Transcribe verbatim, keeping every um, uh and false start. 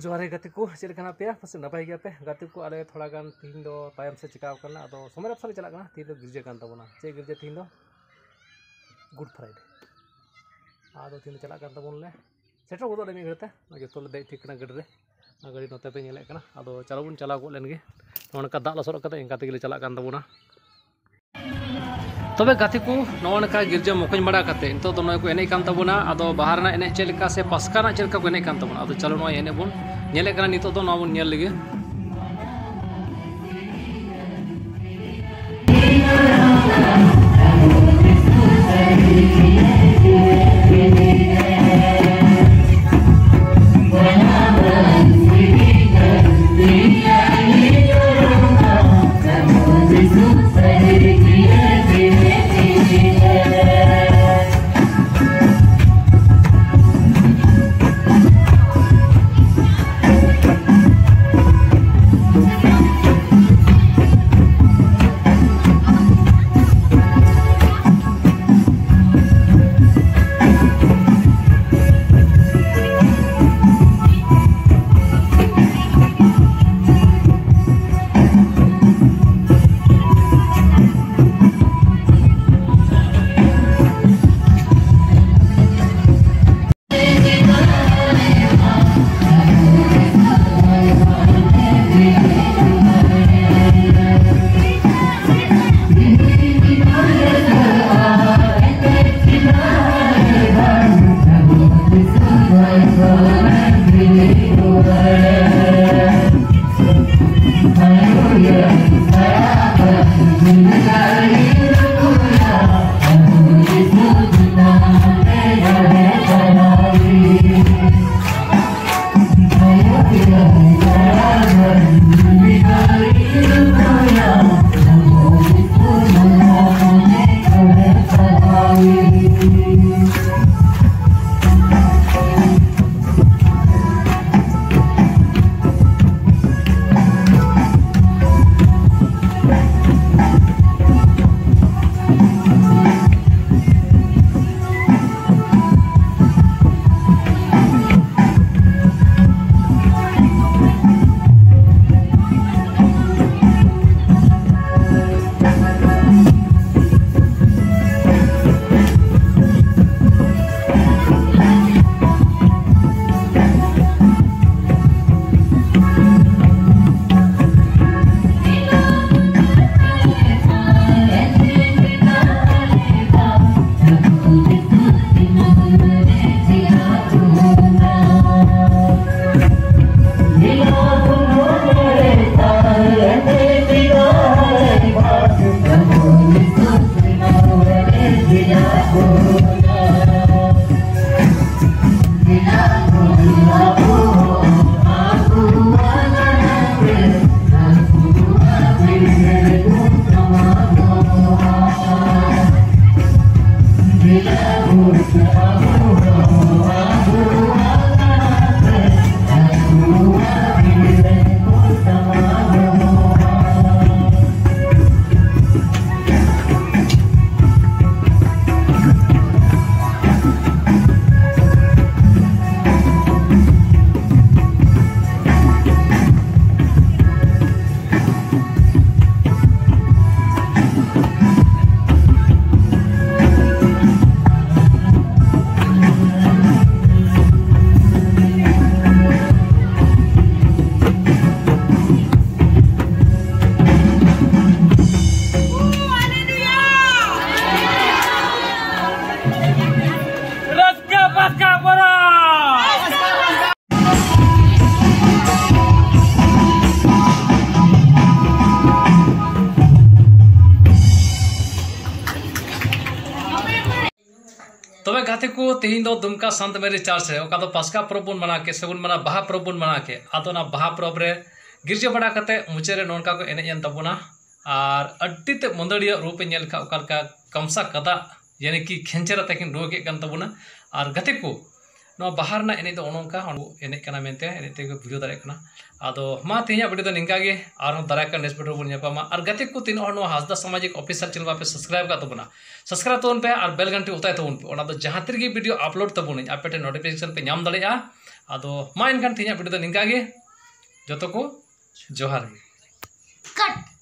ᱡᱚᱦᱟᱨ ᱜᱮ ᱜᱟᱛᱮ ᱠᱚ, ᱪᱮᱫ ᱞᱮᱠᱟ ᱦᱮᱱᱟᱜ ᱯᱮᱭᱟ? ᱯᱟᱥᱮᱡ ᱱᱟᱯᱟᱭ ᱜᱮᱭᱟ ᱯᱮ᱾ ᱜᱟᱛᱮ ᱠᱚ, ᱟᱞᱮ ᱛᱷᱚᱲᱟ ᱜᱟᱱ ᱛᱤᱦᱤᱧ ᱫᱚ ᱛᱟᱭᱚᱢ ᱥᱮᱫ ᱪᱤᱠᱟᱣ ᱠᱟᱱᱟ, ᱟᱫᱚ ᱥᱚᱢᱚᱭ ᱨᱮ ᱞᱮ ᱪᱟᱞᱟᱜ ᱠᱟᱱᱟ᱾ ᱛᱤᱦᱤᱧ ᱫᱚ ᱜᱤᱨᱡᱟᱹ ᱠᱟᱱ ᱛᱟᱵᱚᱱᱟ᱾ ᱪᱮᱫ ᱜᱤᱨᱡᱟᱹ ᱛᱤᱦᱤᱧ ᱫᱚ? Good Friday᱾ ᱟᱫᱚ ᱛᱤᱦᱤᱧ ᱫᱚ ᱪᱟᱞᱟᱜ ᱠᱟᱱ ᱛᱟᱵᱚᱱ ᱞᱮ, ᱥᱮᱴᱮᱨ ᱜᱚᱫᱚᱜ ᱞᱮ ᱢᱤᱫ ᱜᱷᱟᱹᱲᱤᱡ ᱛᱮ᱾ ᱡᱚᱛᱚ ᱞᱮ ᱫᱮᱡ ᱴᱷᱤᱠ ᱠᱟᱱᱟ ᱜᱟᱹᱰᱤ ᱨᱮ᱾ ᱟᱨ ᱜᱟᱹᱰᱤ ᱱᱚᱛᱮ ᱯᱮ ᱧᱮᱞᱮᱫ ᱠᱟᱱᱟ᱾ ᱟᱫᱚ ᱪᱟᱞᱟᱣ ᱵᱚᱱ ᱪᱟᱞᱟᱣ ᱜᱚᱫ ᱞᱮᱱ ᱜᱮ᱾ ᱱᱚᱜᱼᱚ ᱱᱚᱝᱠᱟ ᱫᱟᱜ ᱞᱚᱥᱚᱫ ᱠᱟᱛᱮ ᱤᱱᱠᱟ ᱛᱮᱜᱮ ᱞᱮ ᱪᱟᱞᱟᱜ ᱠᱟᱱ ᱛᱟᱵᱚᱱᱟ᱾ ᱛᱚᱵᱮ ᱜᱟᱛᱮ ᱠᱚ, ᱱᱚᱜᱼᱚ ᱱᱚᱝᱠᱟ ᱜᱤᱨᱡᱟᱹ ᱢᱚᱠᱚᱧ ᱵᱟᱲᱟ ᱠᱟᱛᱮ ᱱᱤᱛᱚᱜ ᱫᱚ ᱱᱚᱜᱼᱚᱭ ᱠᱚ ᱮᱱᱮᱡ ᱠᱟᱱ ᱛᱟᱵᱚᱱᱟ᱾ ᱟᱫᱚ ᱵᱟᱦᱟ ᱨᱮᱱᱟᱜ ᱮᱱᱮᱡ ᱪᱮᱫ ᱞᱮᱠᱟ ᱥᱮ ᱯᱟᱥᱠᱟ ᱨᱮᱱᱟᱜ ᱪᱮᱫ ᱞᱮᱠᱟ ᱠᱚ ᱮᱱᱮᱡ ᱠᱟᱱ ᱛᱟᱵᱚᱱᱟ, ᱟᱫᱚ ᱪᱚᱞᱚ ᱱᱚᱜᱼᱚᱭ ᱮᱱᱮᱡ ᱵᱚᱱ ᱧᱮᱞᱮᱫ ᱠᱟᱱᱟ᱾ ᱱᱤᱛᱚᱜ ᱫᱚ ᱱᱚᱣᱟ ᱵᱚᱱ ᱧᱮᱞ ᱞᱮᱜᱮ᱾ ᱨᱟᱹᱥᱠᱟᱹ ᱯᱟᱥᱠᱟ ᱯᱚᱨᱚᱵᱽ! ᱛᱚᱵᱮ ᱜᱟᱛᱮ ᱠᱚ, ᱛᱮᱦᱮᱧ ᱫᱚ ᱫᱩᱢᱠᱟ ᱥᱟᱱᱛ ᱢᱮᱨᱤ ᱪᱟᱨᱪ ᱨᱮ, ᱚᱠᱟ ᱫᱚ ᱯᱟᱥᱠᱟ ᱯᱚᱨᱚᱵᱽ ᱵᱚᱱ ᱢᱟᱱᱟᱣ ᱠᱮᱫ ᱥᱮᱵᱚᱱ ᱢᱟᱱᱟᱣ, ᱵᱟᱦᱟ ᱯᱚᱨᱚᱵᱽ ᱵᱚᱱ ᱢᱟᱱᱟᱣ ᱠᱮᱫ, ᱟᱫᱚ ᱚᱱᱟ ᱵᱟᱦᱟ ᱯᱚᱨᱚᱵᱽ ᱨᱮ ᱜᱤᱨᱡᱟᱹ ᱵᱟᱲᱟ ᱠᱟᱛᱮ ᱢᱩᱪᱟᱹᱫ ᱨᱮ ᱱᱚᱝᱠᱟ ᱠᱚ ᱮᱱᱮᱡ ᱮᱱ ᱛᱟᱵᱚᱱᱟ᱾ ᱟᱨ ᱟᱹᱰᱤ ᱛᱮᱫ ᱢᱟᱹᱫᱟᱹᱲᱤᱭᱟᱹ ᱨᱩᱯ ᱮ ᱧᱮᱞ ᱞᱮᱠᱷᱟᱱ ᱚᱠᱟ ᱞᱮᱠᱟ ᱠᱟᱢᱥᱟ ᱠᱟᱫᱟ, ᱭᱟᱱᱤ ᱠᱤ ᱠᱷᱮᱧᱪᱮᱨ ᱟᱛᱮ ᱠᱤᱱ ᱨᱩ ᱠᱮᱫ ᱠᱟᱱ ᱛᱟᱵᱚᱱᱟ᱾ ᱟᱨ ᱜᱟᱛᱮ ᱠᱚ, ᱱᱚᱣᱟ ᱵᱟᱦᱟ ᱨᱮᱱᱟᱜ ᱮᱱᱮᱡ ᱫᱚ ᱚᱱᱮ ᱚᱱᱠᱟ ᱮᱱᱮᱡ ᱠᱟᱱᱟ ᱢᱮᱱᱛᱮ ᱮᱱᱮᱡ ᱛᱮᱜᱮ ᱵᱩᱡᱷᱟᱹᱣ ᱫᱟᱲᱮᱭᱟᱜ ᱠᱟᱱᱟ᱾ ᱟᱫᱚ ᱢᱟ, ᱛᱮᱦᱮᱧᱟᱜ ᱵᱷᱤᱰᱤᱭᱳ ᱫᱚ ᱱᱤᱝᱠᱟ ᱜᱮ, ᱟᱨᱦᱚᱸ ᱫᱟᱨᱟᱭ ᱠᱟᱱ ᱱᱮᱠᱥᱴ ᱵᱷᱤᱰᱤᱭᱳ ᱨᱮᱵᱚᱱ ᱧᱟᱯᱟᱢᱟ᱾ ᱟᱨ ᱜᱟᱛᱮ ᱠᱚ, ᱛᱤᱱᱟᱹᱜ ᱦᱚᱲ ᱱᱚᱣᱟ ᱦᱟᱸᱥᱫᱟ ᱥᱟᱢᱟᱡᱤᱠ ᱚᱯᱷᱤᱥᱤᱭᱟᱞ ᱪᱮᱱᱮᱞ ᱵᱟᱯᱮ ᱥᱟᱵᱥᱠᱨᱟᱭᱤᱵ ᱠᱟᱜ ᱛᱟᱵᱚᱱᱟ, ᱥᱟᱵᱥᱠᱨᱟᱭᱤᱵ ᱛᱟᱵᱚᱱ ᱯᱮ ᱟᱨ ᱵᱮᱞ ᱜᱷᱟᱱᱴᱤ ᱚᱛᱟᱭ ᱛᱟᱵᱚᱱ ᱯᱮ, ᱚᱱᱟ ᱫᱚ ᱡᱟᱦᱟᱸ ᱛᱤ ᱨᱮᱜᱮ ᱵᱷᱤᱰᱤᱭᱳ ᱟᱯᱞᱳᱰ ᱛᱟᱵᱚᱱᱟᱹᱧ ᱟᱯᱮ ᱴᱷᱮᱱ ᱱᱳᱴᱤᱯᱷᱤᱠᱮᱥᱚᱱ ᱯᱮ ᱧᱟᱢ ᱫᱟᱲᱮᱭᱟᱜᱼᱟ᱾ ᱟᱫᱚ ᱢᱟ, ᱮᱱᱠᱷᱟᱱ ᱛᱮᱦᱮᱧᱟᱜ ᱵᱷᱤᱰᱤᱭᱳ ᱫᱚ ᱱᱤᱝᱠᱟ ᱜᱮ, ᱡᱚᱛᱚ ᱠᱚ ᱡᱚᱦᱟᱨ ᱜᱮ᱾ ᱠᱟᱴ᱾